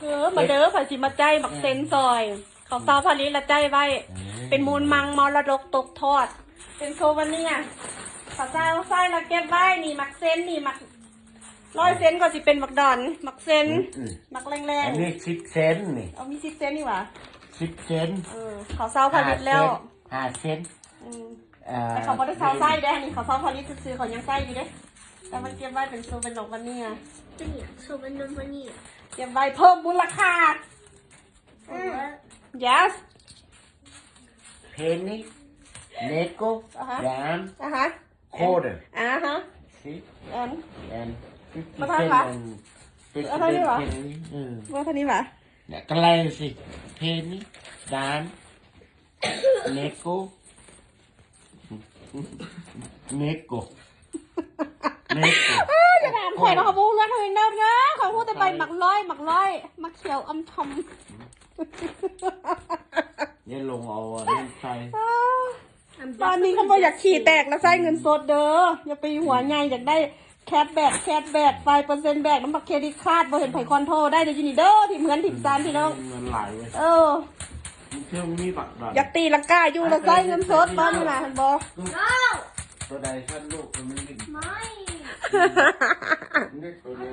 ເອີ ມາເດີ ໃຜຊິມາຈ່າຍໝາກເຊັນຊ່ອຍ ເຂົາຊາວຜະລິດລະຈ່າຍໄວ້ ເປັນມູນມັງມໍລະດົກຕົກທອດ ເປັນໂຊວາເນຍ ເຂົາຊາວໃຊ້ລະເກັບໄວ້ ນີ້ໝາກເຊັນ ນີ້ໝາກ ຮ້ອຍເຊັນກໍຊິເປັນໝາກດອນ ໝາກເຊັນ ອືມ ໝາກແລງໆ ອັນນີ້ສິບເຊັນນີ້ ເອົາ ມີສິບເຊັນນີ້ຫວາ ສິບເຊັນ ເອີ ເຂົາຊາວຜະລິດແລ້ວ ຫ້າເຊັນ ຫ້າເຊັນ ອືມ ເອີ ແຕ່ເຂົາບໍ່ໄດ້ຊາວໃຊ້ເດ້ ອັນນີ້ເຂົາຊາວຜະລິດຊື່ໆ ເຂົາຍັງໃຊ້ຢູ່ເດ້ ແຕ່ມັນເກັບໄວ້ເປັນໂຊວາເນຍ ເປັນຫຍັງໂຊວາເນຍ ເກັບໄວ້ເພີ່ມມູນລະຄ່າ ອືມ yes penny nickel ອາຮະ dime ອາຮະ quarter ອາຮະ see and and fifty ບໍ່ທັນຫວາ cent and ບໍ່ທັນຫວາ fifty cent penny ອືມ ບໍ່ທັນຫວາ ເນຍ ກະໄລຊິ penny dime nickel nickel nickel ເອີ ຢ່າຖາມຂ້ອຍເນາະ ຂ້ອຍບໍ່ຮູ້ເລື່ອງເລີຍເດີ ຂ້ອຍຮູ້ແຕ່ໃບໝາກຮ້ອຍ ໝາກຮ້ອຍ ໝາກຂຽວອຳທຳ ຢ່າລົງເອົາອັນນັ້ນໃສ່ ເອີ ຕອນນີ້ຄັນບໍ່ຢາກຂີ້ແຕກລະໃຊ້ເງິນສົດເດີ ຢ່າໄປຫົວໃຫຍ່ ຢາກໄດ້ cashback cashback ໄຟເປີເຊັນແບັກນຳບັດເຄຣດິດຄາດ ບໍ່ເຫັນໃຜຄອນໂທລໄດ້ເດີ ຢູ່ນີ້ເດີ ຖິ້ມເຮືອນຖິ້ມຊານພີ່ນ້ອງ ເງິນຫຼາຍເວີຍ ເອີ ມັນຄືມີບັກດອນ ຢາກຕີລັງກາຢູ່ລະໃຊ້ເງິນສົດ ບ້ານນີ້ນະ ເຫັນບໍ່ ຕົວໃດຊັ້ນລູກມັນຫຼິ້ນ ໄມ່ ເນັດຕົວນີ້